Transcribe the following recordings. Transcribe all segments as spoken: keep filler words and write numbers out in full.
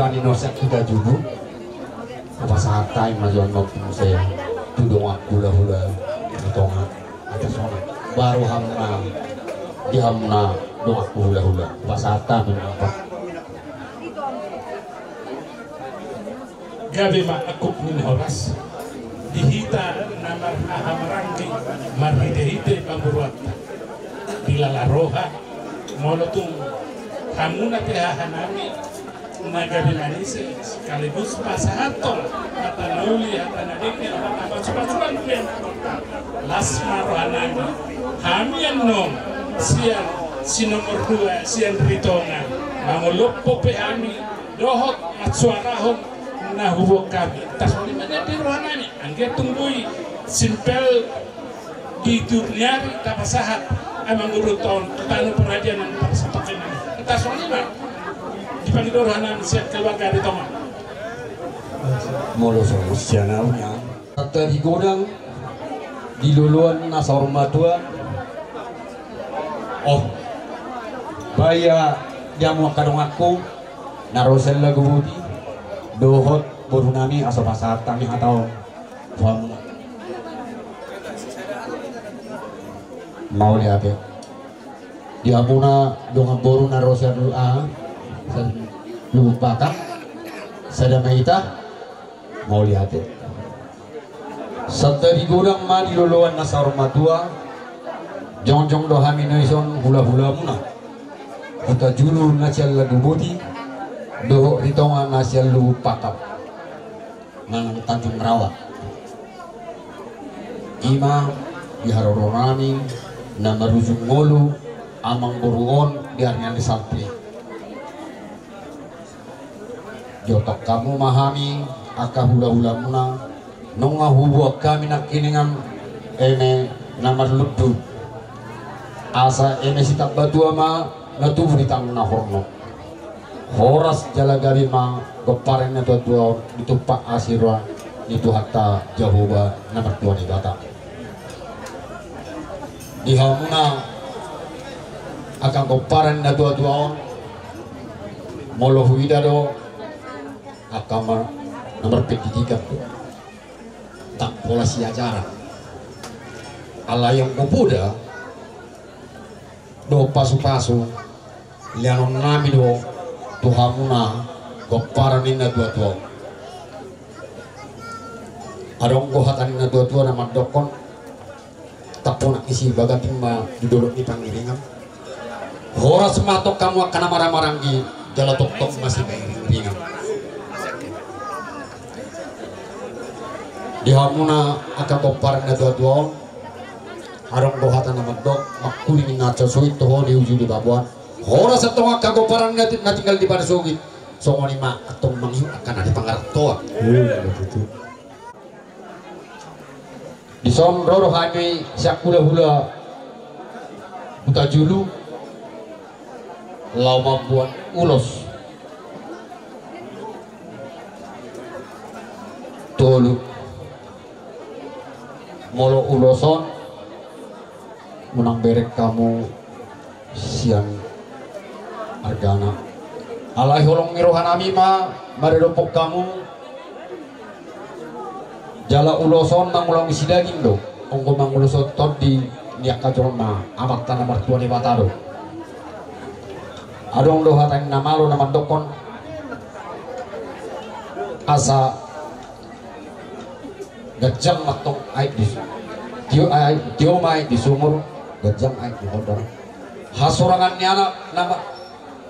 Ni na sian Hutajulu, hupasahat hami ma jolo muse tu dongan hulahula di tonga. Atas nama baru hamuna, di hamuna dongan hulahula, hupasahat hami ma. Gabe ma angkup ni na horas di hita na marhahamaranggi marhitehite pangguruanta. Dilala roha molo tung hamuna pe hahanami na gabe manise, sekaligus pasahathon hata na uli, hata na denggan, hata na pasupasuan pe. Las ma rohanami, hami annon sian si nomor dua sian Ritonga, mangolop pe hami dohot mansuarahon na huboan hami. Tarsongon i ma di rohanami, anggiat tung boi simpel di turniari tapasahat amangboruta on tu tano paradianan parsatokenan. Tarsongon i ma dipangido rohanami sian keluarga Ritonga. Molo songon sian au nian. Santabi godang di loloan na saur matua. Oh, bahen di hamu angka donganku na ro sian Laguboti dohot borunami, asa pasahat hami hata on. Mauliate. Di hamuna dongan boru na ro sian Lu-, ah, sian Lubuk Pakam, sada ma hita. Mauliate. Santabi godang ma di loloan na saur matua. Jongjong do hami na dison hulahulamuna Hutajulu na sian Laguboti dohot Ritonga na sian Lubuk Pakam manang Tanjung Rawa. I ma di haroro nami na marujung ngolu amangboru on di ari ni santri. Diontang hamu ma hami angka hulahulamuna, nunga huboan hami nangkiningan eme na marlundu, asa eme sitambatua ma na tubu di tano na hornop. Horas jala gabe ma gomparan ni natuatua on ditumpak asi roha ni Tuhanta Jahowa na martua Debata. Di hamuna angka gomparan ni natuatua on, molo huida do angka ma-, na marpendidikan do, ndang pola siajaran. Alai anggo poda dohot pasupasu, leanon nami do tu hamuna gomparan ni natuatua on. Adong do hata ni natuatua na mandokkon, tampunak ni Sibaganting ma di dolok ni Pangiringan. Horas ma tong hamu angka na marhahamaranggi, jala tongtong ma sipairingiringan. Di hamuna angka gomparan ni natuatua on, adong do hata na mandok, mangkuling na so suit tu ho di uju di baboan. Horas antong angka gomparan na ti-, na tinggal di parsogit. Songon i ma antong mangihut angka na di pangarantoan. Iya, betul. Dison ro do hami sian hulahula Hutajulu laho mamboan ulos. Tolu. Molo ulos on, unang bereng hamu sian argana. Alai holong ni rohanami ma maradophon hamu. Jala ulos on mangulosi daging do. Anggo mangulosi tondi ni angka jolma, Amanta na martua Debata do. Adong do hata ni na malo na mandokkon, asa ganjang ma tong aek di su-, tio, aek, tio ma aek di sumur, ganjang aek di hondang. Hasorangan ni anak nama,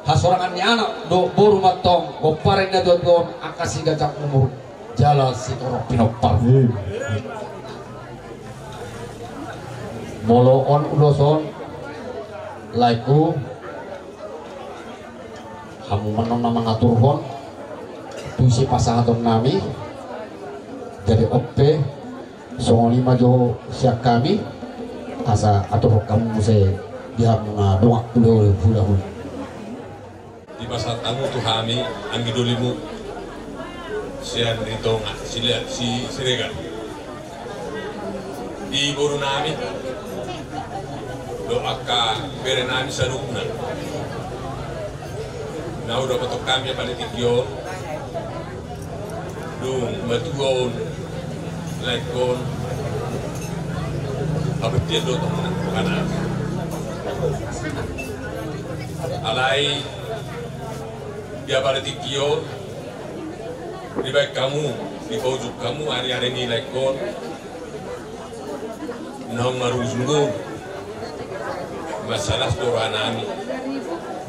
hasorangan ni anak dohot boru ma tong gomparan ni natuatua on angka siganjang umur jala sitorop pinompar. Iya. Molo on ulos on, laengku, hamu ma annon na mangaturhon tu isi pasahaton nami. Jadi on pe, songon i ma jo sian hami, asa aturhon hamu muse di hamuna dongan hulahula. Dipasahat hamu tu hami anggi dolimu sian Ritonga, Sile-, Si-, Siregar. Di boru nami dohot angka bere nami saluhutna na hudapothon hami pada tingki on, Dung matua on, laengkon, habontean do tong rohana. Alai di apala tingki on, dibaen hamu, dipaujung hamu ari-ari ni laengkon. Naung marujung on, mansai las do rohanami.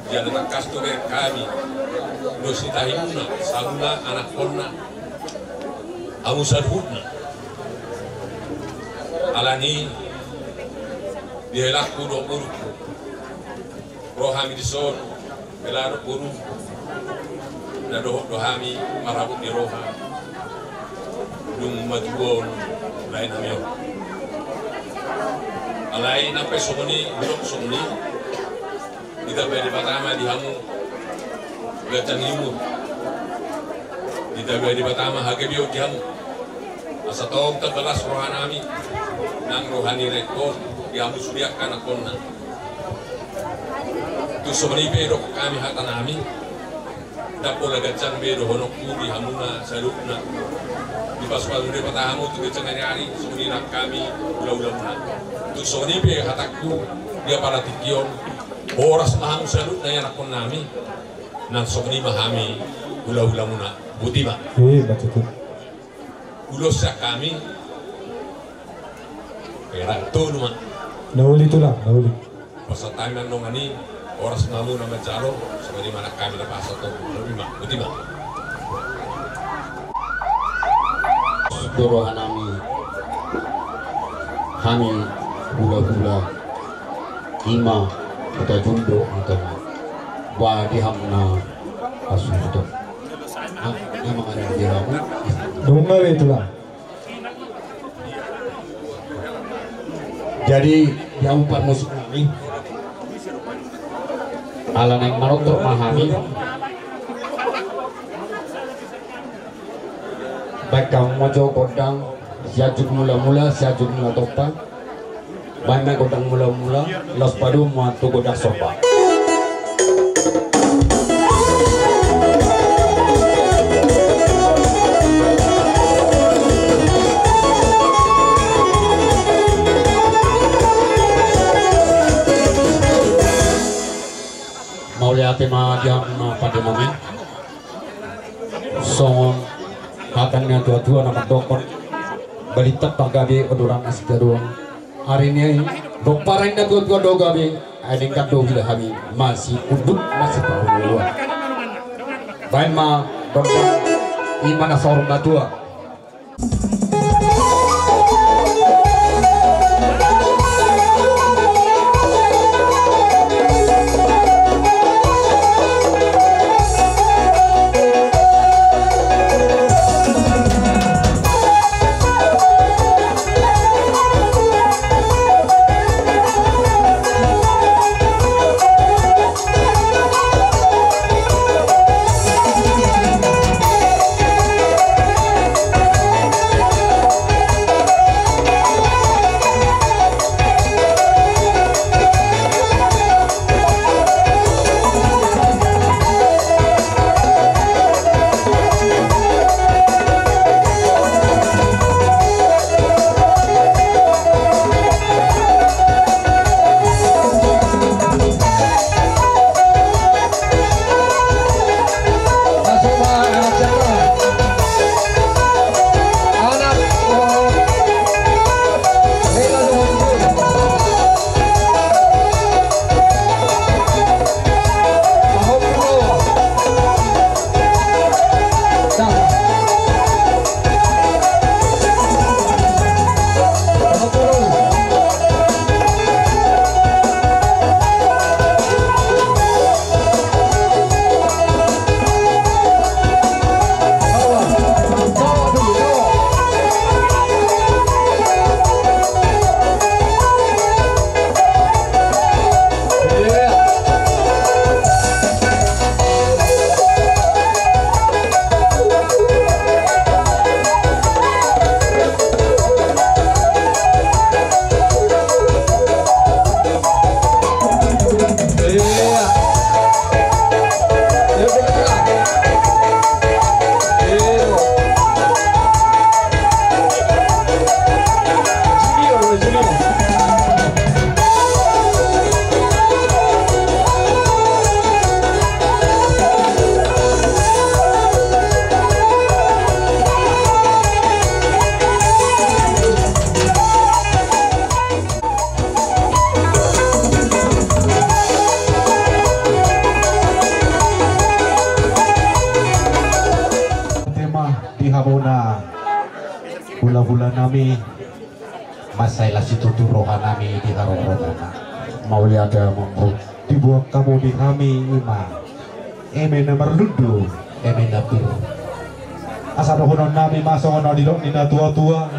Jala tangkas do bereng hami, dos ni tahimuna, sahala anakkonna, hamu saluhutna. Alani i, di helangku dohot borungku, ro hami dison, hela dohot boru, na dohot do hami marhabot ni roha. Dung matua on, lae nami on. Alai nang pe songon i, hudok songon i, ditambai Debata ma di hamu ganjang ni umur. Ditambai Debata ma hagabeon di hamu. Asa tong tamba las rohanami, nang roha ni laengkon, di hamu sude angka anakkonna. Tung songon i pe didok hami hatanami, ndang pola ganjang be dohononku di hamuna saluhutna. Dipasupasu Debata hamu tu ganjang ni ari, songon i nang hami hulahulamuna. Tung songon i pe hatangku, di apala tingki on, horas ma hamu saluhutna i anakkonnami, nang songon i ma hami hulahulamuna. Botima. Eh, baca tu. Ulos sian hami. Hera tolu ma. Na uli tulang, na uli. Pasahat hami ma dongan i, horas ma hamuna manjalo, songon i ma nang hami na pasahat on. Lobi ma, botima. Sude rohanami, hami hulahula, ima huta Jumbo, huta. Ba di hamuna hasuhuton. Ah, memang ada di hamu. Dongan be tulang. Jadi, di hamu parmusik nami. Ala naeng manortor ma hami. Baen hamu ma jo gondang, Sianjur Mulamula, Sianjur Mula Tompa. Baen ma gondang mulamula, laos padomu ma tu gondang somba. Mauliate ma di hamu na pande nami. Songon hata ni natuatua na mandok, balintang pagabe odoran na sitadoan. Ari ni i, pomparan ni natuatua do gabe, ai denggan do huida hami masipundut, masipaoloan. Baen ma, baen ma, ima na saur matua. Hulahulanami, mansai las situtu rohanami di haroromuna. Mauliate amangboru. Diboan hamu di hami ima eme na marlundu, eme na pir. Asa dohononnami ma songon na nidok ni natuatua: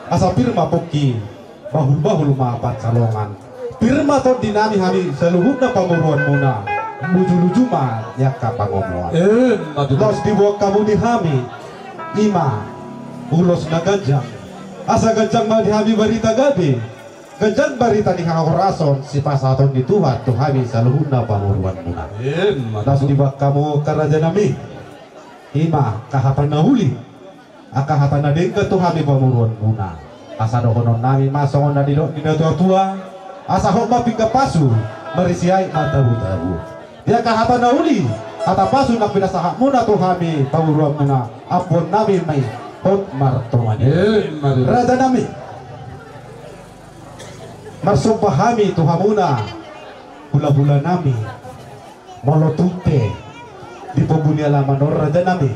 Asa pir ma pongki, bahulbahul ma pansalongan. Pir ma tondinami hami saluhutna pamoruonmuna, lujuluju ma di angka pangomoan. Emma tutu. Laos diboan hamu di hami ima ulos na ganjang. Asa ganjang ma di hami barita gabe, ganjang barita ni hahorasan sipasahaton ni Tuhan tu hami saluhutna pamoruonmuna. Emma tutu. Laos diboan hamu angka rajanami ima angka hata na uli, angka hata na denggan tu hami pamoruonmuna. Asa dohononnami ma songon na nidok ni natuatua: Asa hot ma pinggan pasu, marisi aek ma tabutabu. Di angka hata na uli, hata pasu na pinasahatmuna tu hami pamoruonmuna, ampuonnami ma i hot martongan i. Emma tutu. Rajanami, marsomba hami tu hamuna, hulahulanami, molo tung pe di pogu ni alaman on, rajanami,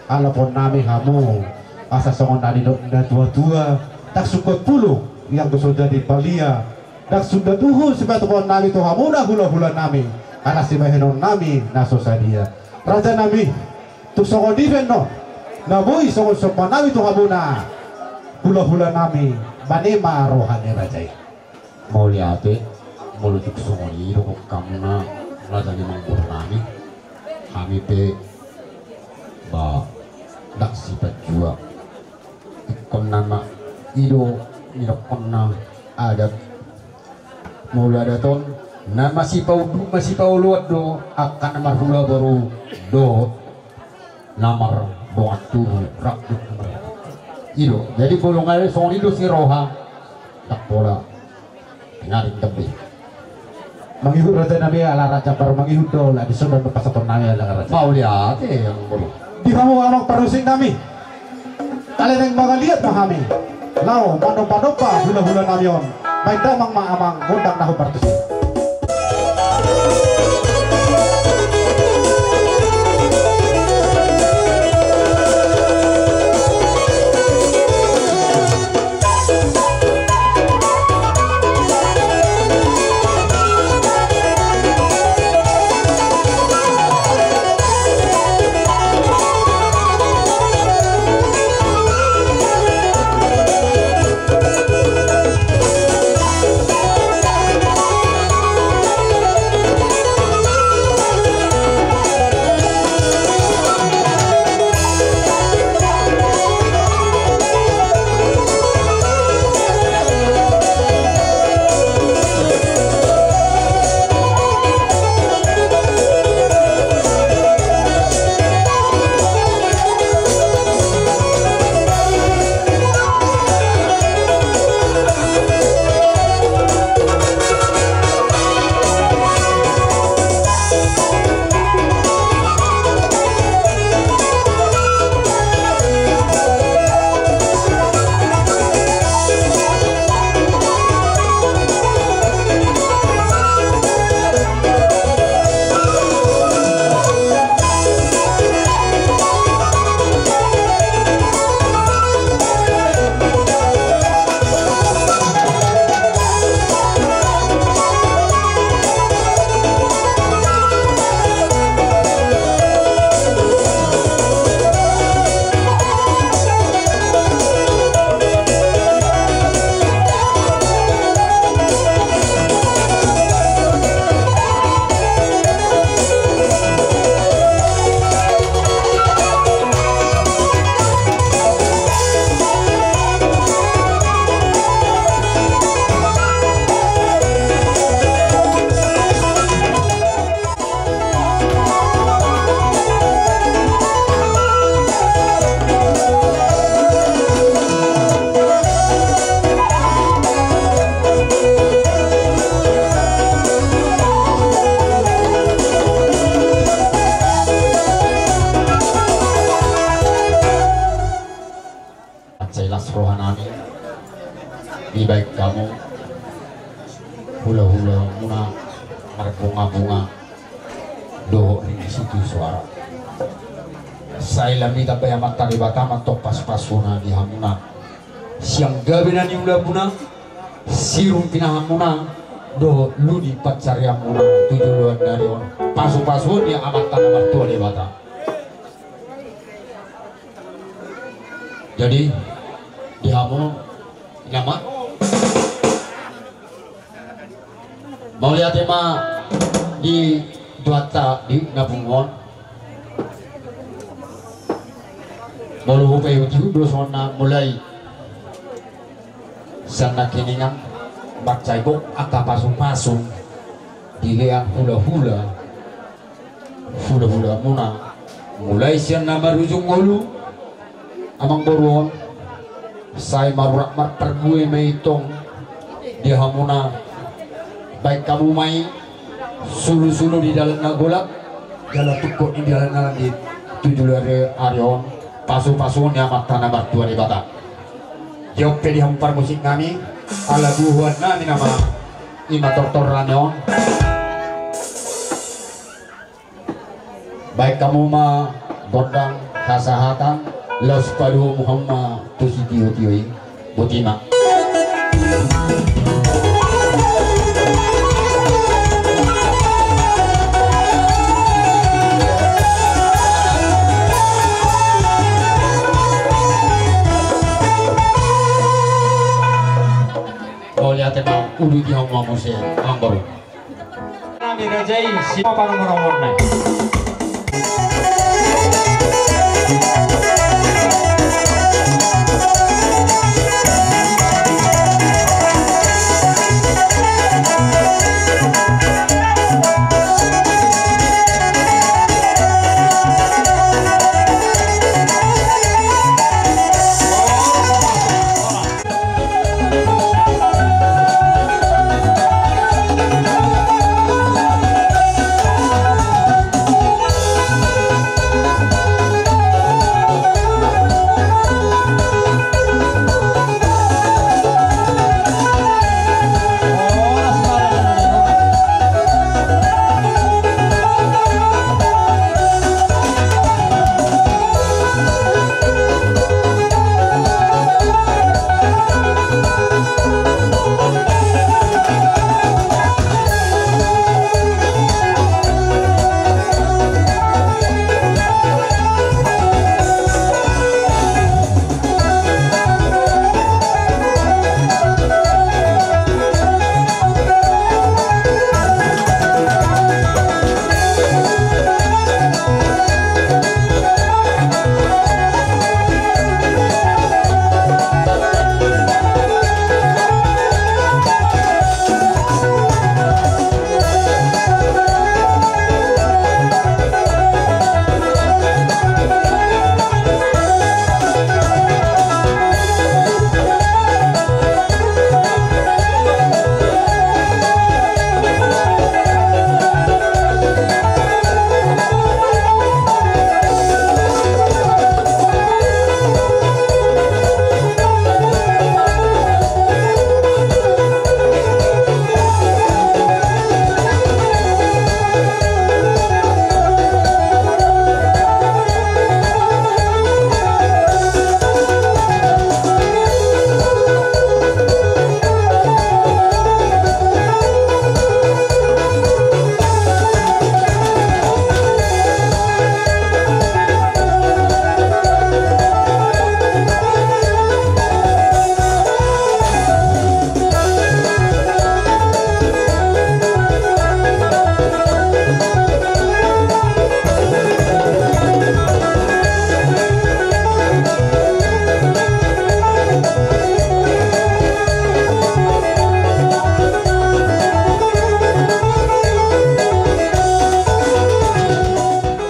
alaponnami hamu, asa songon na nidok ni natuatua: Ndang sungkot pulung ianggo so jadi palia, ndang sundat uhum sipatupaonnami tu hamuna, hulahulanami, ala sibahenonnami na so sadia. Rajanami, tung songon i pe annon na boi songon sombanami tu hamuna, hulahulanami, bane ma roha ni raja i. Mauliate. Molo tung songon i dohot hamuna, raja ni amangborunami, hami pe ba ndang sipanjua. Ingkon nama i do nidokkonna adat. Molo adat on, na masipaulu, masipaoloan do angka na marhula boru dohot na mardongan tubu, rap dohot na mar-, i do. Jadi molo nunga songon i dos ni roha, ndang pola. Tengaring gabe. Mangihut, rajanami, ala raja baru mangihut do, ala dison do pasahatonnami, ala raja. Mauliate, amangboru. Di hamu amang parusingnami, alai naeng mangaliat ma hami laho manombanomba hulahulanami on. Baen damang ma amang gondang na hombar tusi. Mansai las rohanami dibaen hamu hulahulamuna marbungabunga dohot ringan situtu soara. Sai lam i tambai Amanta Debata ma antong pasupasuna di hamuna. sian gabe na niulamuna, sirung pinahanmuna dohot ludi pansarianmuna tu joloan ni ari on, pasupasu ni Amanta na martua Debata. Jadi di hamu, inang ma, mauliate ma di Tuhanta di na pungu on. Molo hupaihutihut do songon na mulai sian nangkiningan, mansai gok angka pasupasu dilean hulahula, hulahulamuna, mulai sian na marujung ngolu, amangboru on, sai marurat marparbue ma i tong di hamuna. Baen hamu ma i sulusulu di dalan na golap, jala tungkot di dalan na landit tu joloan ni ari on, pasupasu ni Amanta na martua Debata. Jop pe di hamu parmusik nami, ala buhuan nami nama i ma tortor nami on. Baen hamu ma gondang hasahatan, laos padomu hamu ma tu sitiotio i. Botima. Mauliate ma, uduti hamu ma muse, amangboru. Nami raja i, siapa nomor-nomorna?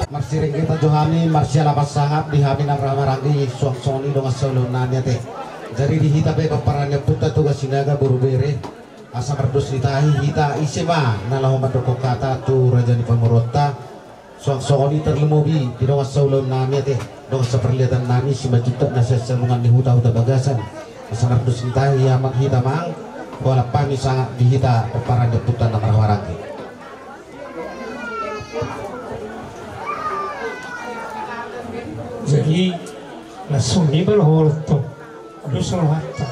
Marsiringgitan jo hami, marsialapan sangap di hami na marhahamaranggi, suang songon i dongan saulaon nami ate. Jadi di hita pe pomparan ni ompunta Toga Sinaga boru bere, asa mardos ni tahi hita ise ma na laho mandokkon hata tu raja ni pamoruonta. Suang songon i tarlumobi di dongan saulaon nami ate, dongan saparliatan nami Simanjuntak na sian salungan ni huta-huta bagasan. Asa mardos ni tahi hita amang, hualap hami sangap di hita pomparan ni ompunta na marhahamaranggi. Jadi langsung i ma laho tu. Sorohanta.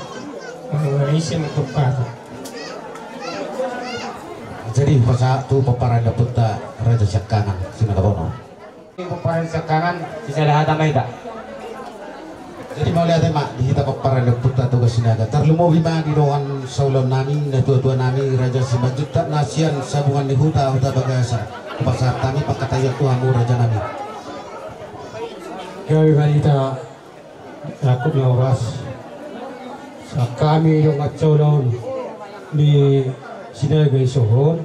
Isi ma tu hata. Jadi pasahat tu pomparan ni ompunta Raja Siangkangan, sinangkap on. Pomparan Siangkangan, sisada hata ma hita. Jadi mauliate ma di hita pomparan ni ompunta Toga Sinaga. Tarlumobi ma di dongan saulaon nami, natuatua nami, Raja Simanjuntak na sian Sabungan ni Huta, Huta Bagasan. Hupasahat hami pangkataion tu hamu raja nami. Gabe ma di hita. Rangkup na horas. Sian hami dongan saulaon ni Sinaga i songon,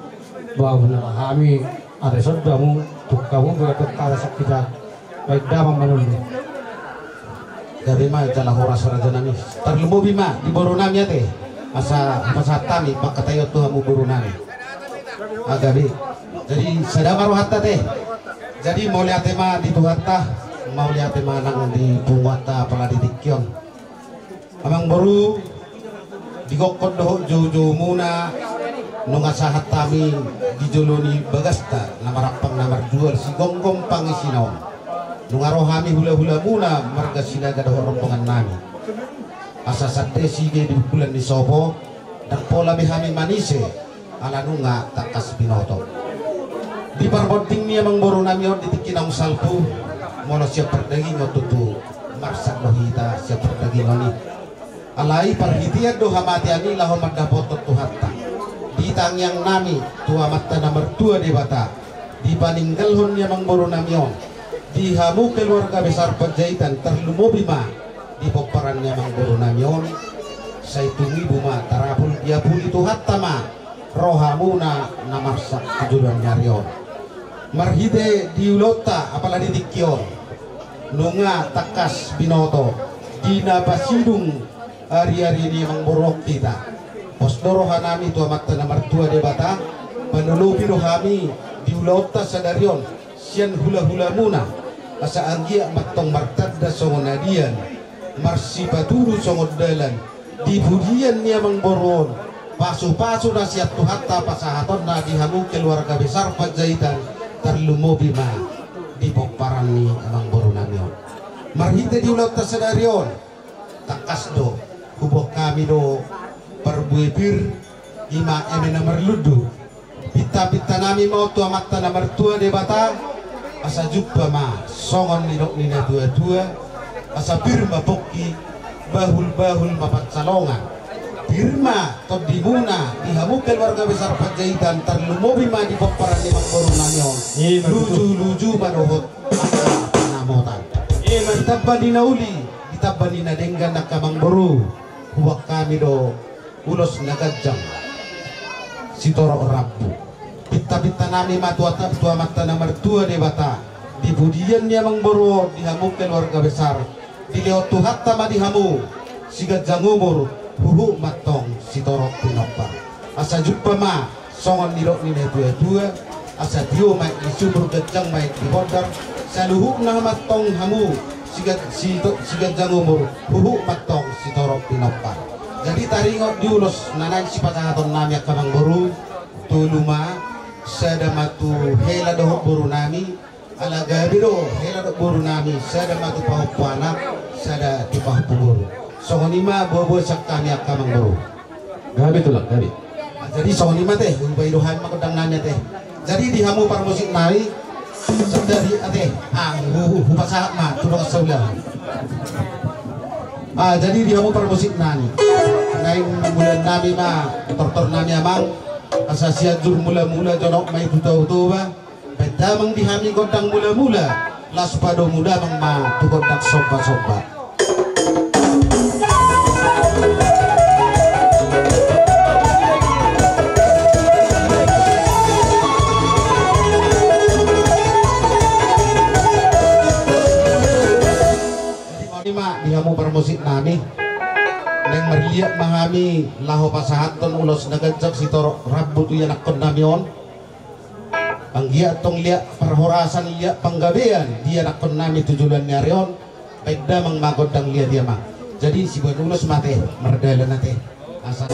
bahen hami ate sondamu, tu hamu berdoa kara sian hita, baen damang manoldu. Gabe ma jala horas raja nami. Tarlumobi ma di boru nami ate. Asa pasahat hami pangkataion tu hamu boru nami. Gabe. Jadi sada ma rohanta ate. Jadi mauliate ma di Tuhanta, mauliate ma nang di punguanta apala di tingki on. Amangboru, di gokhon dohot joujoumuna, nunga sahat hami di jolo ni bagasta na marampang na marjual sigomgom pangisina on. Nunga ro hami hulahulamuna marga Sinaga dohot rombongan nami. Asa sande sige di bulan ni sopo, ndang pola be hami manise, ala nunga tangkas binoto. Di parponding ni amangboru nami on di tingki naung salpu, molo sian pardagingon tutu marsak do hita sian pardagingon i. Alai parhitean do hamatean i laho mandapothon Tuhanta. Di tangiang nami tu Amanta na martua Debata, di paninggalhon ni amangboru nami on, di hamu keluarga besar Panjaitan, tarlumobi ma di pomparan ni amangboru nami on, sai tumibu ma tarapul, diapuli Tuhanta ma rohamuna na marsak tu joloan ni ari on. Marhite di ulaonta apala di tingki on, nunga tangkas binoto di na pasidung ariari ni amangboru on hita. Pos do roha nami tu Amanta na martua Debata, panolopi do hami di ulaonta sadari on, sian hulahulamuna, asa anggiat ma antong martanda songon adian, marsipatudu songon dalan, di pudian ni amangboru on, pasupasu na sian Tuhanta pasahatonna di hamu keluarga besar Panjaitan, tarlumobi ma di pomparan ni amangboru nami on. Marhite di ulaonta sadari on, tangkas do huboan hami do parbue pir, i ma eme na marlundu. Pintapinta nami ma on tu Amanta na martua Debata, asa jumpa ma songon nidok ni natuatua, asa pir ma pongki, bahulbahul ma pansalongan. Pir ma tondimuna di hamu keluarga besar Panjaitan, tarlumobi ma di pomparan ni amangboru nami on. Ima tutu. Lujuluju ma dohot angka panamotan. Ima tutu. Ditamba ni na uli, ditamba ni na denggan angka amangboru, huboan hami do ulos na ganjang sitorop rambu. Pintapinta nami ma tu Amanta na martua Debata, di pudian ni amangboru on di hamu keluarga besar, dilehon Tuhanta ma di hamu siganjang umur, huhut ma antong sitorop pinompar. Asa jumpa ma songon nidok ni natuatua, asa tio ma aek di sumur, ganjang ma aek di bondar, saluhutna ma antong hamu siga-, sito-, siganjang umur, huhut ma antong sitorop pinompar. Jadi taringot di ulos na naeng sipasahaton nami angka amangboru, tolu ma, sada ma tu hela dohot boru nami, ala gabe do hela dohot boru nami, sada ma tu pahompu anak, sada tu pahompu boru. Songon i ma boaboa sian hami angka amangboru. Gabe tulang, gabe. Jadi songon i ma ate, hubahen do hami ma gondang nami ate. Jadi di hamu parmusik nami, sadari ate, ah, hu-, hu-, hupasahat ma tu dongan saulaon. Ah, jadi di hamu parmusik nami, naeng mulaon nami ma tortor nami amang, asa Sianjur Mulamula jonok ma i tu Tao Toba. Baen damang di hami gondang mulamula, laos padomu damang ma tu gondang sombasomba. Jadi, mauliate ma di hamu parmusik nami. Naeng marliat ma hami laho pasahathon ulos na ganjang sitorop rambu tu ianakhon nami on. Anggiat tong liat parhorasan, liat panggabean di anakhon nami tu joloan ni ari on, baen damang ma gondang liat i amang. Jadi siboan ulos ma ate, mardalan ate. Asa.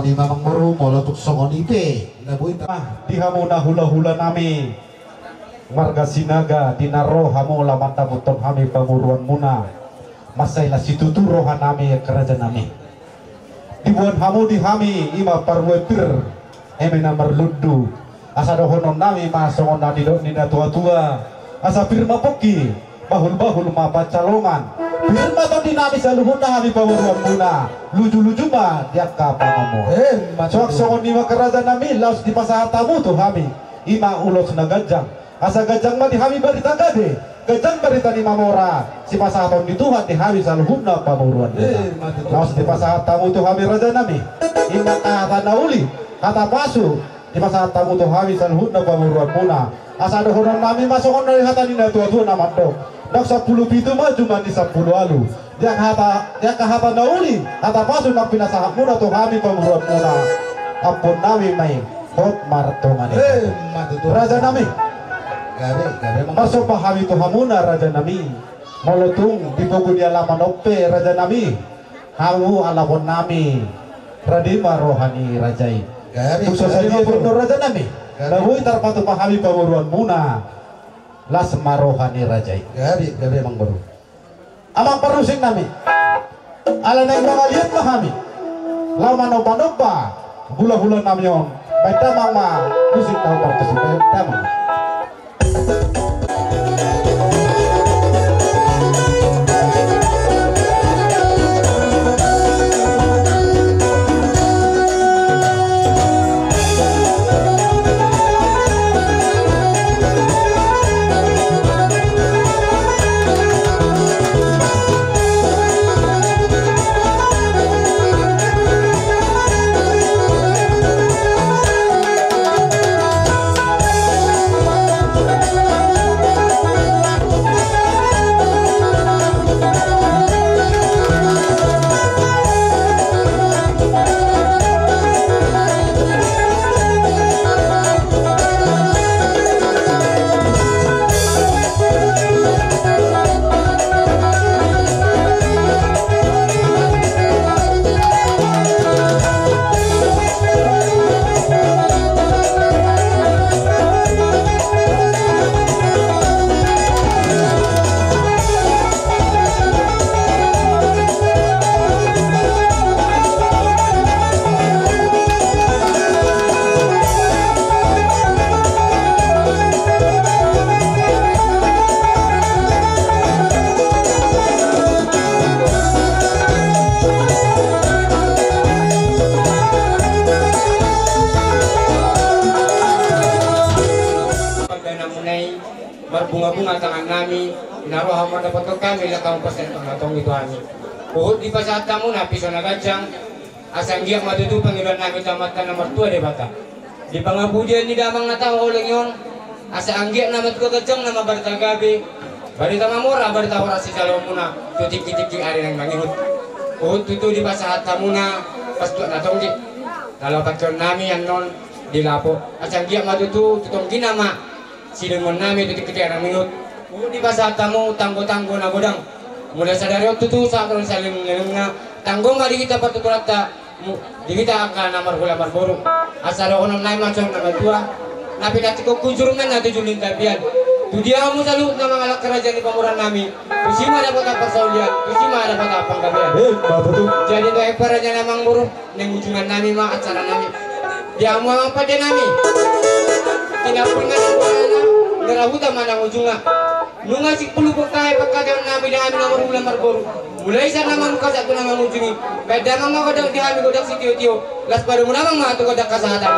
Di mamang boru molo tung songon i pe na boi ta- Ah, di hamu na hula-hula nami marga Sinaga, di na ro hamu laho mandapothon hami pamoruonmuna. Mansai las situtu roha nami, angka raja nami. Diboan hamu di hami ima parbue pir, eme na marlundu. Asa dohonon nami ma songon na nidok ni na tua-tua. Asa pir ma pongki, bahul-bahul ma pansalongan. Pir ma tondi nami saluhutna hami pamoruonmuna. Luju-luju ma di angka pangomoan. Eh, ma tutu. Suang songon i ma, angka raja nami, laos dipasahat hamu tu hami ima ulos na ganjang. Asa ganjang ma di hami barita gabe, ganjang barita ni mamora, sipasahaton ni Tuhan di hami saluhutna pamoruonmuna. Eh, ma tutu. Laos dipasahat hamu tu hami, raja nami, ima hata na uli, hata pasu, dipasahat hamu tu hami saluhutna pamoruonmuna. Asa dohonon nami ma songon na nidok ni na tua-tua na mandok: Ndang sampulu pitu ma jumadi sampulu ualu. Di angka hata, di angka hata na uli, hata pasu na pinasahatmuna tu hami pamoruonmuna, ampuon nami ma i, hot martonga ni. Eh, ma tutu. Raja nami. Gabe, gabe, ma. Marsomba hami tu hamuna, raja nami. Molo tung di pogu ni alaman on pe, raja nami, hamu alapon nami, rade ma roha ni raja i. Gabe, tung so gabe, sadia ma, pe, boru, raja nami. Gabe. Na boi tarpatupa hami pamoruonmuna, las ma roha ni raja i. Gabe, gabe, amang boru. Amang parmusik nami, ala naeng mangaliat ma hami laho manomba-nomba hula-hula nami on. Baen damang ma musik, laho parmusik, baen damang. Pardana muna i, marbunga-bunga tangan nami, na ro hamu mandapothon hami, laho hamu pasahat ma tonggi tu hami. Huhut dipasahat hamuna piso na ganjang, asa anggiat ma tutu pangidoan nami tu Amanta na martua Debata. Di pangapudian ni damang na taholongi on, asa anggiat nama tu ganjang nama barita gabe, barita mamora, barita horas sijaloonmuna tu tingki-tingki ari naeng mangihut. Huhut tutu dipasahat hamuna pastuak na tonggi. Na laho pangkeon nami annon di lapo, asa anggiat ma tutu tu tonggina ma sidomuan nami tu tingki-tingki ari naeng mangihut. Huhut dipasahat hamu tanggo-tanggo na godang. Mulai sadari on tutu sahat ro di saleleng-lelengna, tanggo ma di hita partuturanta, mu-, di hita angka na marhula marboru. Asa dohonon nami ma songon na matua: Na pinantikhon hujur ma inna tu julu ni tapian. Tu dia hamu saluhutna mangalangka raja ni pamoruon nami, tusi ma dapotan parsaulian, tusi ma dapotan panggabean. Eh, ma tutu. Jadi tu aek parajaan, amang boru, naeng ujungan nami ma acara nami. Di hamu amang pande nami, tinampingan ni buana, narahuta ma naeng ujungan. Nunga sipulu pungkae pangkataion nami di hami na marhula marboru. Mulai sian na mamungka sahat tu na mangujungi. Baen damang ma godang di hami, godang sitio-tio. Las padomu damang ma tu godang hasahatan.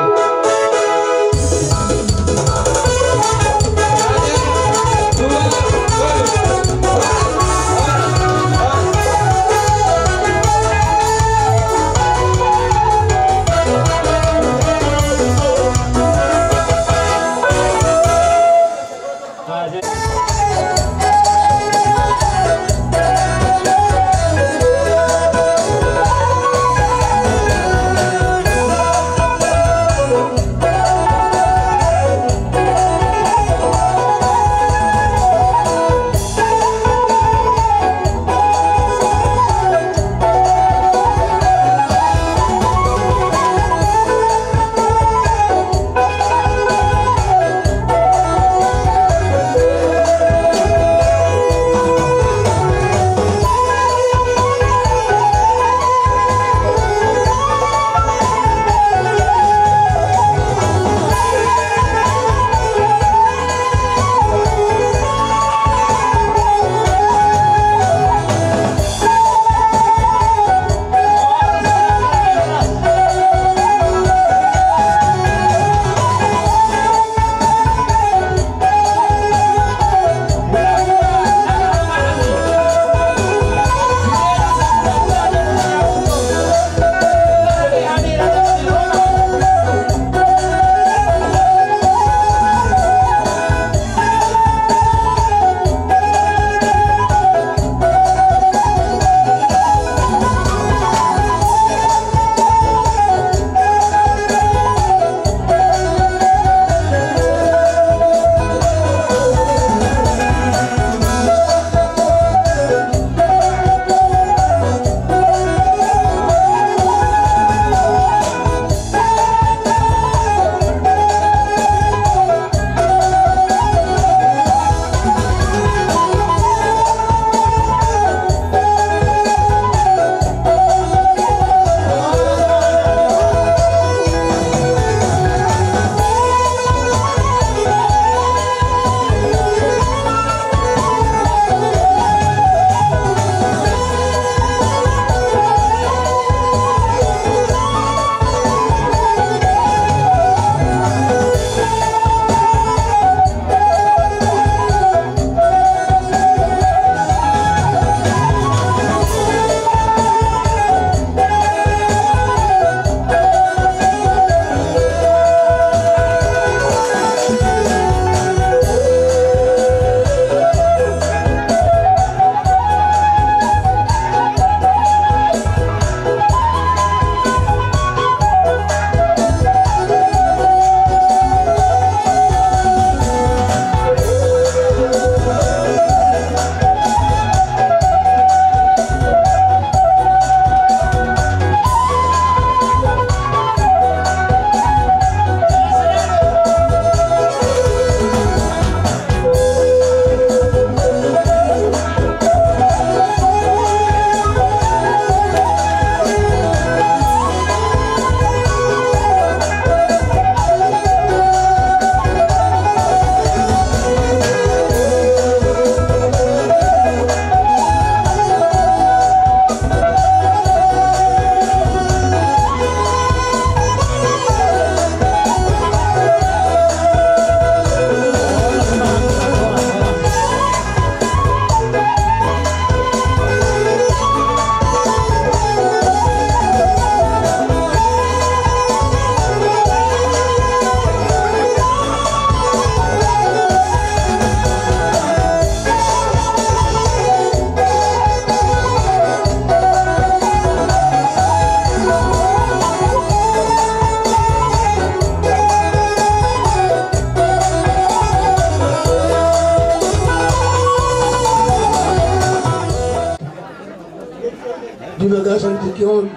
Di bagasan tingki on,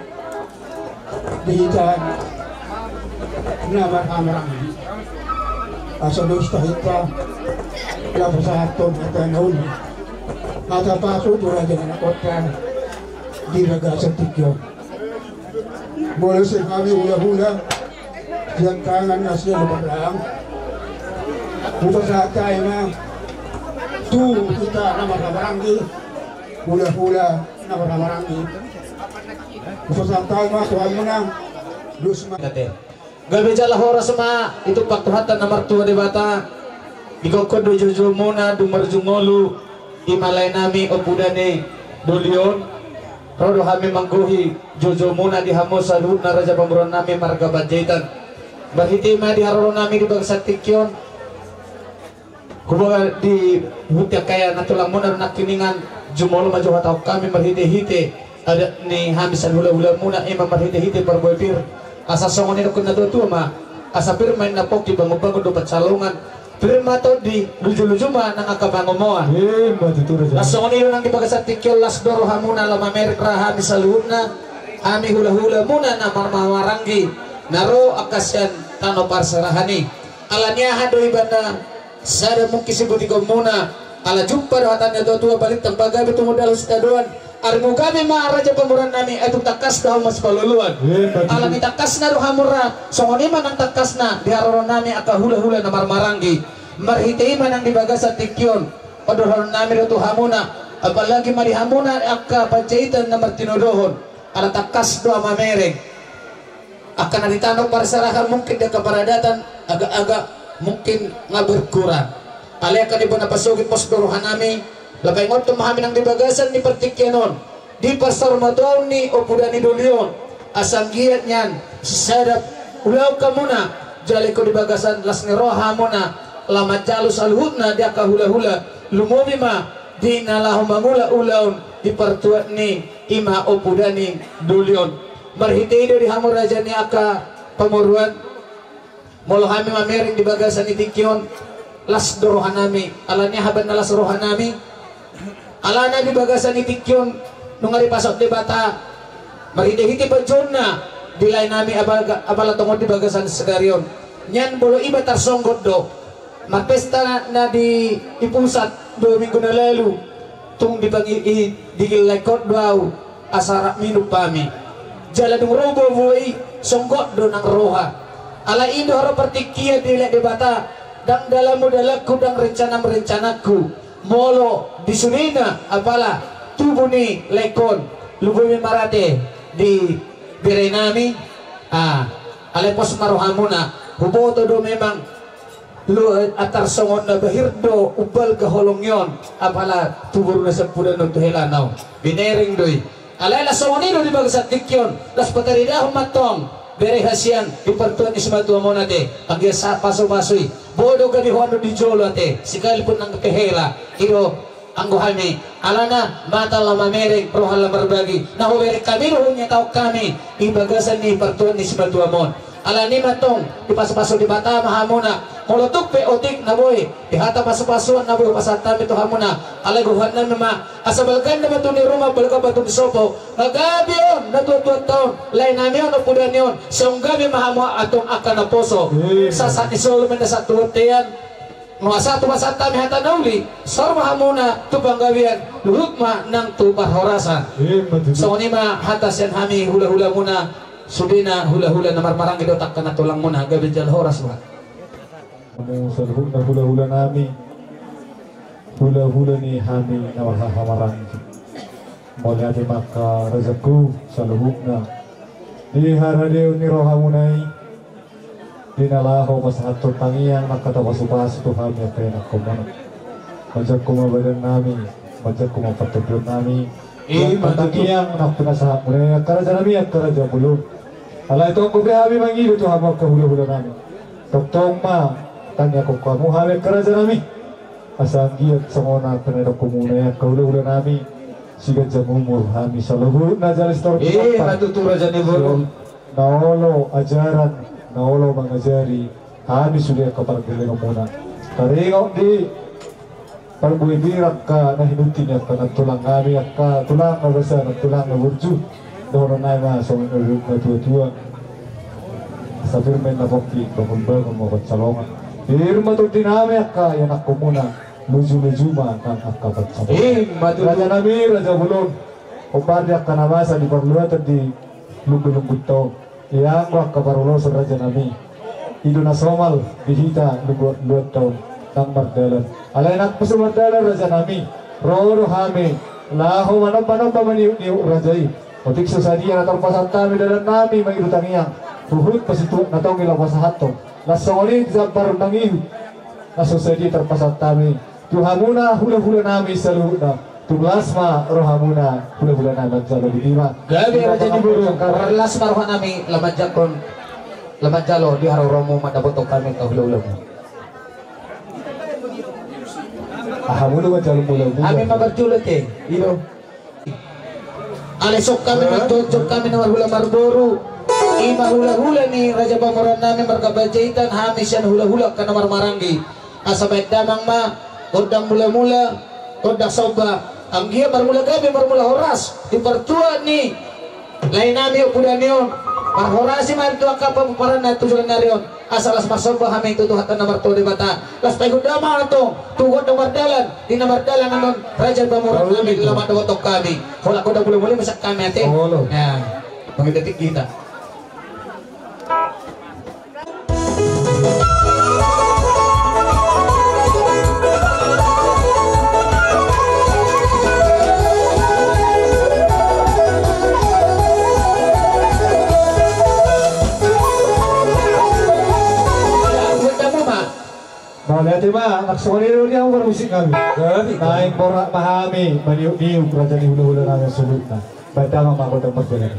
di hita na marhamaranggi, asa dos ta hita, laho pasahathon hata na uli, hata pasu tu raja ni anak on, di bagasan tingki on. Molo sian hami hulahula, sian tangan na sian Lumban Rahang, hupasahat hami ma tu hita na marhamaranggi, hulahula na marhamaranggi. Hupasahat hami ma tu hamuna, dos ma. Gabe jala horas ma ditumpak Tuhanta na martua Debata. Digokhon do joujouona dung marjumolo, i ma lae nami Ompu Dani Dolion. Ro do hami manggohi joujoumuna di hamu saluhutna raja pamoruon nami marga Panjaitan. Marhite i ma di haroro nami di bagasan tingki on. Huboan di huta angka na tulangmuna do nangkiningan, jumolo ma jo hatahon hami marhitehite adat ni hami sian hulahulamuna, i ma marhitehite parbue pir. Asa songon i dohonon ni natuatua ma, asa pir ma inna pongki, bangunbangun do pansalongan, pir ma tondi, lujuluju ma nang angka pangomoan. Ima tutu raja. Las songon i do nang di bagasan tingki on, las do rohamuna laho mamereng ra hami saluhutna, hami hulahulamuna na marhamaranggi, na ro angka sian tano parserahan i. Ala ni aha do ibana sada mungkin sibutikonmuna, ala jumpa do hata ni natuatua, balintang ma gabe tumundalhon sitadoan, arimu gabe ma raja pamoruon nami, ai tung tangkas do hamu masipaluluan. Ima tutu. Ala ni tangkasna do hamu ra, songon i ma nang tangkasna di haroro nami angka hulahula na marhamaranggi. Marhite i ma nang di bagasan tingki on, dohonon nami do tu hamuna, apalagi ma di hamuna angka Panjaitan na martinodohon, ala tangkas do hamu mamereng. Angka na di tano parserahan mungkin di angka paradatan agak-agak mungkin nga berkurang. Alai angka di bona pasogit, pos do roha nami, laho paingothon ma hami nang di bagasan ni partingkian on, di parsaurmatuaon ni Ompu Dani Dolion, asa anggiat nian sisadap ulaon hamuna, jala ingkon di bagasan las ni roha hamuna laho manjalo saluhutna di angka hulahula, lumobi ma di na laho mangula ulaon di partuat ni i ma Ompu Dani Dolion. Marhite i do di hamu raja ni angka pamoruon, molo hami mamereng di bagasan ni tingki on, las do roha nami. Ala ni aha umbahen na las roha nami? Alana di bagasan ni tingki on nunga dipasaut Debata marhitehite panjouonna di lae nami, apala, apala tongon di bagasan sadari on. Nian molo iba tarsonggot do marpesta na di, di pusat dua minggu na lalu, tung dipangi-, i, digil lae on do au asa rap minum hami. Jala dung ro boaboa i, songgot do nang roha. Alai i do haroa partingkian dilehon Debata, ndang dalanmu dalanku, ndang rencanamu rencanangku. Molo di sudena apala tubu ni lae on, lumobi ma rade di bere nami. Ah, alai pos ma rohamuna, huboto do memang lu, eh, antar songon na bahir do umbalga holong i on, apala tu boru na sampudan on tu hela na on. Binereng do i. Alai las songon i do di bagasan tingki on, las pataridahon ma antong bere hasian di partuat ni simatuam on ate, anggiat sahat pasupasu i. Boi do gabe hoan on di jolo ate, sekalipun nang pe hela. I do anggo hami, alana mata laho mamereng, roha laho marbagi. Na hubereng hami do hunyataon hami di bagasan ni partuat ni simatuam on. Alani i ma antong dipasupasu Debata ma hamuna. Molo tung pe otik na boi, di hata pasupasuan na boi hupasahat hami tu hamuna, alai gokhon nami ma, asa balga na batu ni ruma, balga batu ni sopo, na gabe on natuatuanta on, lae nami on, Ompu Dani on, sai gabe ma hamu antong angka naposo. Sahat ni solu ma inna sahat tu bontean. Nunga sahat hupasahat hami hata na uli, saur ma hamuna tu panggabean, luhut ma nang tu parhorasan. Ima tutu. Songon i ma hata sian hami hulahulamuna, sudena hulahula na marhamaranggi dohot angka na tulangmuna, gabe jala horas ma. Hamu saluhutna hulahula nami, hulahula ni hami na marhahamaranggi. Mauliate ma angka rajaku saluhutna di haradeon ni rohamuna i. Di na laho pasahathon tangiang nang hata pasupasu tu hami angka ianakhonmuna. Manjangkon ma badan nami, manjangkon ma partondion nami. Ima tutu. Tangiang nang pinasahatmuna i angka raja nami, angka raja bolon. Alai tongtong pe hami mangido tu hamu angka hulahula nami. Tongtong ma tangiangkon hamu hami angka raja nami. Asa anggiat songon na pinasahatmuna i angka hulahula nami, siganjang umur hami saluhutna jala sitorop ni ompa. Ima tutu raja ni boru. Na olo ajaran, na olo mangajari hami sude angka pargellengonmuna. Taringot di Parbue ni angka na hinunti ni angka nantulang nami, angka tulang na basa, nantulang na burju. Dohonon nami ma songon na didok na tuatua: Asa pir ma inna pongki, bangun-bangun ma pansalongan. Pir ma tondi nami angka ianakhonmuna, luju-luju ma nang angka pansalongan. Ima tutu. Raja nami, raja bolon, hombar di angka na masa di parluatan di lunggu-lunggunta on. Ianggo angka parolosan, raja nami, i do na somal di hita lunggu-lunggunta on nang mardalan. Alai nang so mardalan, raja nami, ro do hami laho manomba-nomba maniuk-niuk raja i. Otik so sadia na tarpasahat hami dalan nami mangido tangiang, huhut pasituak na tonggi laho pasahathon. Laos songon i jambar mangihut na so sadia tarpasahat hami tu hamuna hula-hula nami saluhutna. Tung las ma rohamuna hula-hula nami manjalo di tima. Gabe, raja ni boru. Las ma roha nami laho manjangkon, laho manjalo di haroromu mandapothon hami angka hula-hulamu. Aha mulu manjalo hula-hula? Hami ma parjolo te, i do. Alai songon hami manjojok, hami na marhula marboru, i ma hula-hula ni raja pamoruon nami marga Panjaitan, hami sian hula-hula angka na marmaranggi. Asa bahen damang ma gondang mula-mula, gondang somba, anggiat marmula gabe, marmula horas di partuat ni lae nami Ompu Dani on. Marhorasi ma tu angka pomparanna tu joloan ni ari on, asa las marsomba hami tu Tuhanta na martua Debata. Laos paihut damang antong tu gondang mardalan, di na mardalan annon raja pamoruon nami, laho mandapothon hami. Holan gondang mula-mula ma sian hami ate. Olo. Ya, mangido tingki hita. Mauliate ma, nang songon i do di hamu parmusik nami. Naeng borat ma hami maniuk-niuk raja ni hula-hula nami saluhutna. Bahen damang ma gondang mardalan.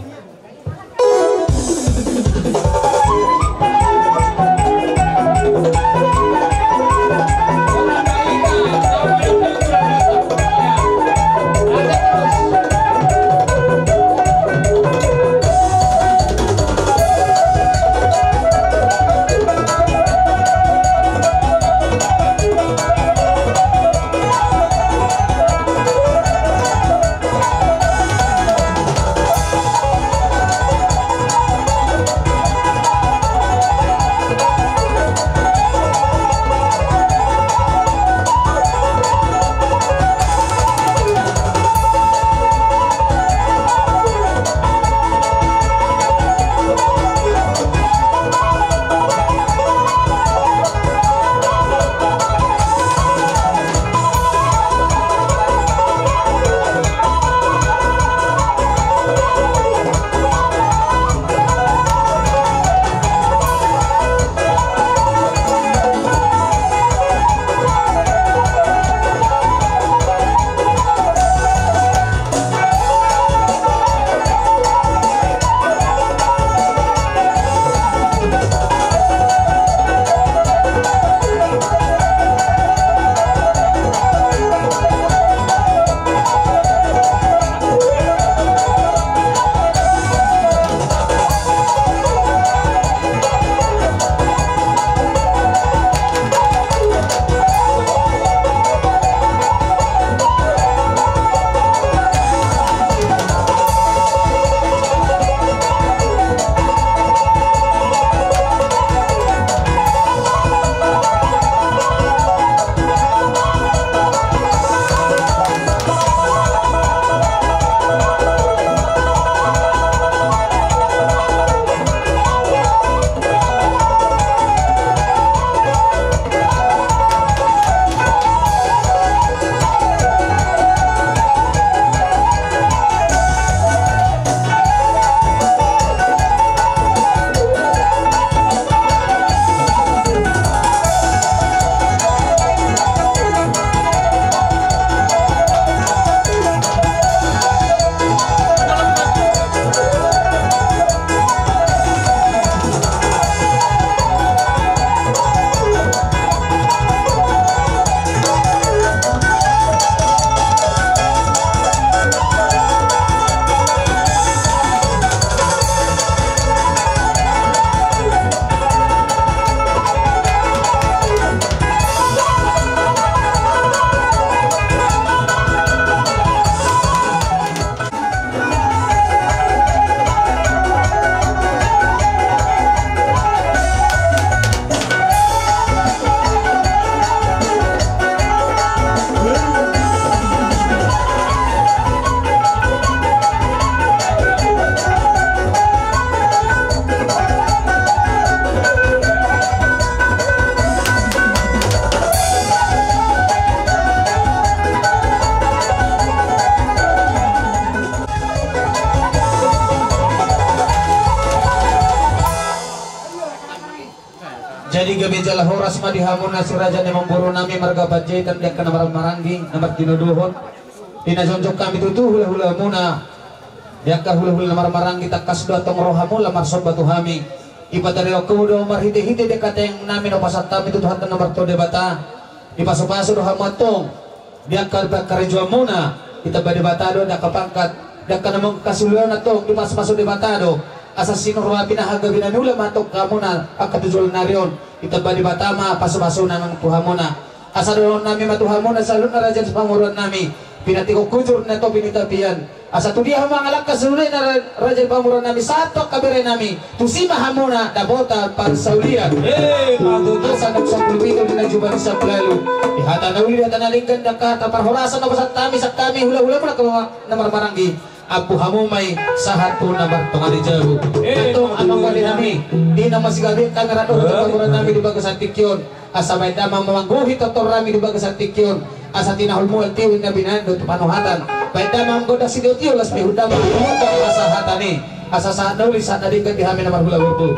Jala horas ma di hamuna si raja ni amangboru nami marga Panjaitan, di angka na marhahamaranggi na martinodohon. Di na jongjong hami tutu hulahulamuna, di angka hulahula na marhahamaranggi, tangkas do antong rohamu laho marsomba tu hami. Dipataridahon hamu do marhitehite di angka tangiang nami na hupasahat hami tu Tuhanta na martua Debata. Dipasupasu do hamu antong di angka pangkarejoanmuna, ditamba Debata do di angka pangkat, di angka na mangkasulion antong dipasupasu Debata do. Asa sinur ma pinahan gabe na niula ma antong hamuna angka tu joloan ni ari on, ditamba Debata ma pasupasuna nang tu hamuna. Asa dohonon nami ma tu hamuna saluhutna raja ni pamoruon nami, pinantikhon hujur na topi ni tapian. Asa tu dia hamu mangalangka saluhutna ra-, raja ni pamoruon nami sahat tu angka bere nami, tusi ma hamuna dapotan parsaulian. Eh, ma tutu. Asa nang sampulu pitu di na jumadi sampulu ualu, di hata na uli, di hata na denggan, di angka hata parhorasan na hupasahat hami sian hami hulahulamuna na marhahamaranggi, ampu hamu ma i sahat tu na martonga ni jabu. Eh, antong ma tutu. Amang pande nami, di na masigabe hami rap dohot, eh, pamoruon nami di bagasan tingki on. Asa baen damang ma manggohi tortor nami di bagasan tingki on. Asa tinahul mual tiwi na binaen do tu panuhatan. Baen damang ma gondang sitiotio, las pe hundamang ma gondang hasahatan i. Asa sahat na uli sahat na denggan di hami na marhulahula.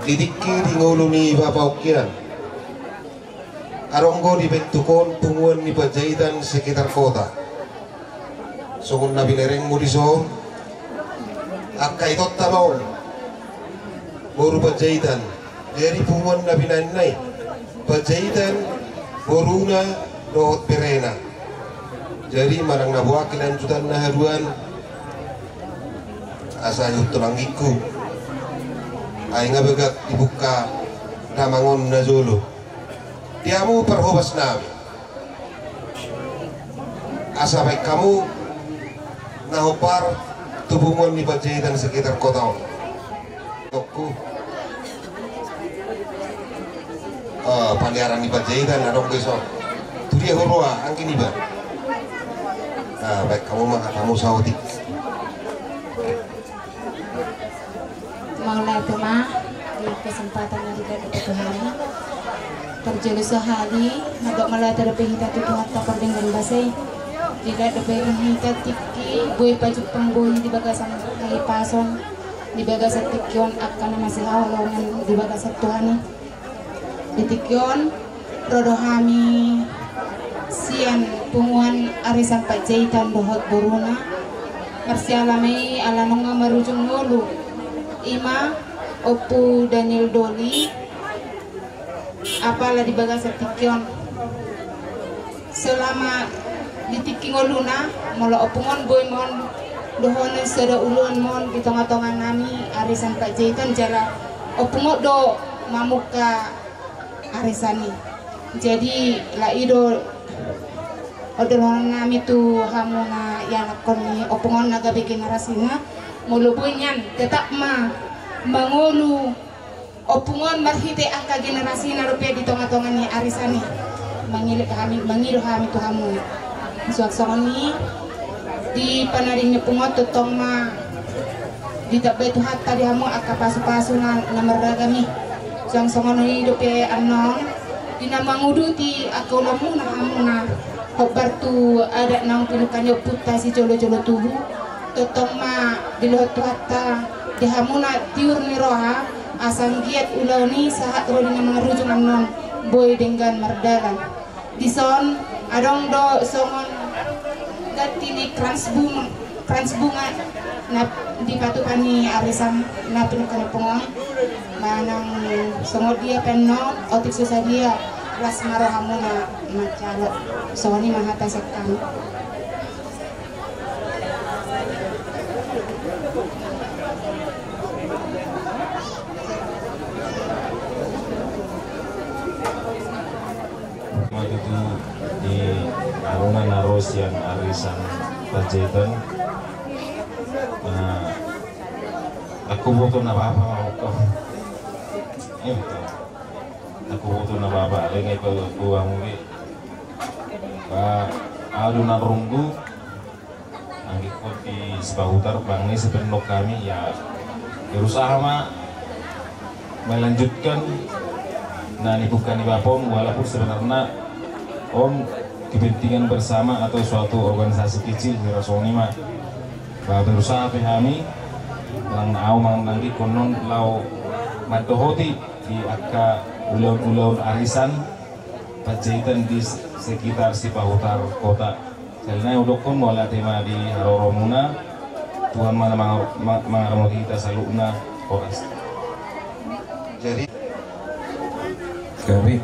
Di tingki di ngolu ni Bapak Okian, adong do dibentuk on punguan ni Panjaitan sekitar kota. Songon na binerengmu dison, angka itonta ma on boru Panjaitan. Jadi punguan na binaen na i Panjaitan, boruna dohot berena. Jadi manang na boa kelanjutanna haduan, asa ihut tu langitku. Ai nga bagak dibuka damang on na jolo. Di hamu parhobas nami, asa baen hamu na hombar tu punguan ni Panjaitan sekitar kota on. Tokku. Eh, paliaran ni Panjaitan adong do dison. Tu dia huroha anggi niba. Nah, baen hamu ma, hamu saotik. Mauliate ma di kesempatan na diberikan Tuhan. Parjolo sahali, mandok mauliate dope hita tu Tuhanta pardenggan basa i. Diberikan dope hita tingki, boi pajumpang bohi di bagasan hahipason, di bagasan tingki on angka na masihaholongan di bagasan Tuhan i. Di tingki on, ro do hami sian punguan arisan Panjaitan dohot boruna. Marsiala ma i ala nunga marujung ngolu. I ma Ompu Daniel Doli, apala di bagasan tingki on. Selama di tingki ngoluna, molo ompung on boi ma on dohonon sada ulaon ma on di tonga-tonga nami arisan Panjaitan jala ompung on do mamungka arisan i. Jadi, laho i do dohonon nami tu hamu na ianakhon ni ompung on na gabe generasina, molo boi nian tetap ma mangolu ompung on marhite angka generasina dope di tonga-tonga ni arisan i. Mangido hami, mangido hami tu hamu. Suang songon i, di panarinna ompung on tongtong ma ditambai Tuhanta di hamu angka pasu-pasu na, na marragam i. Suang songon i dope annon, di na manguduti angka ulaonmuna hamu na hombar tu adat naung pinungka ni ompunta sijolo-jolo tubu. Tongtong ma dilehon Tuhanta di hamu na tiur ni roha, asa anggiat ulaon i sahat ro di na marujung annon boi denggan mardalan. Dison adong do songon ganti ni krans bung-, krans bunga na dipatupa ni arisan na pinungka ni ompung on. Manang songon dia pe annon, otik so sadia, las ma rohamuna manjalo. Songon i ma hata sian hami. Matutu di aruna na ro sian arisan Panjaitan. Nah, aku butuh na apa-apa mau kau. Iya, betul. Aku butuh na apa-apa, ale ngai kau, kau, kamu ni. Ba, aduh, na runggu. Anggikon di Sipahutar, bang ni sepenuh kami, ya, berusaha ma melanjutkan na nipungka ni bapa on, walaupun sebenarnya on kepentingan bersama atau suatu organisasi kecil, di rasoni ma. Ba berusaha pe hami, lang au manang anggikon on lao mandohoti di angka ulaon-ulaon arisan Panjaitan di sekitar Sipahutar kota. Sahali nai hudokkon mauliate ma di haroromuna, Tuhan ma na mangar-, ma-, mangaramoti hita saluhutna, horas. Jadi, kami.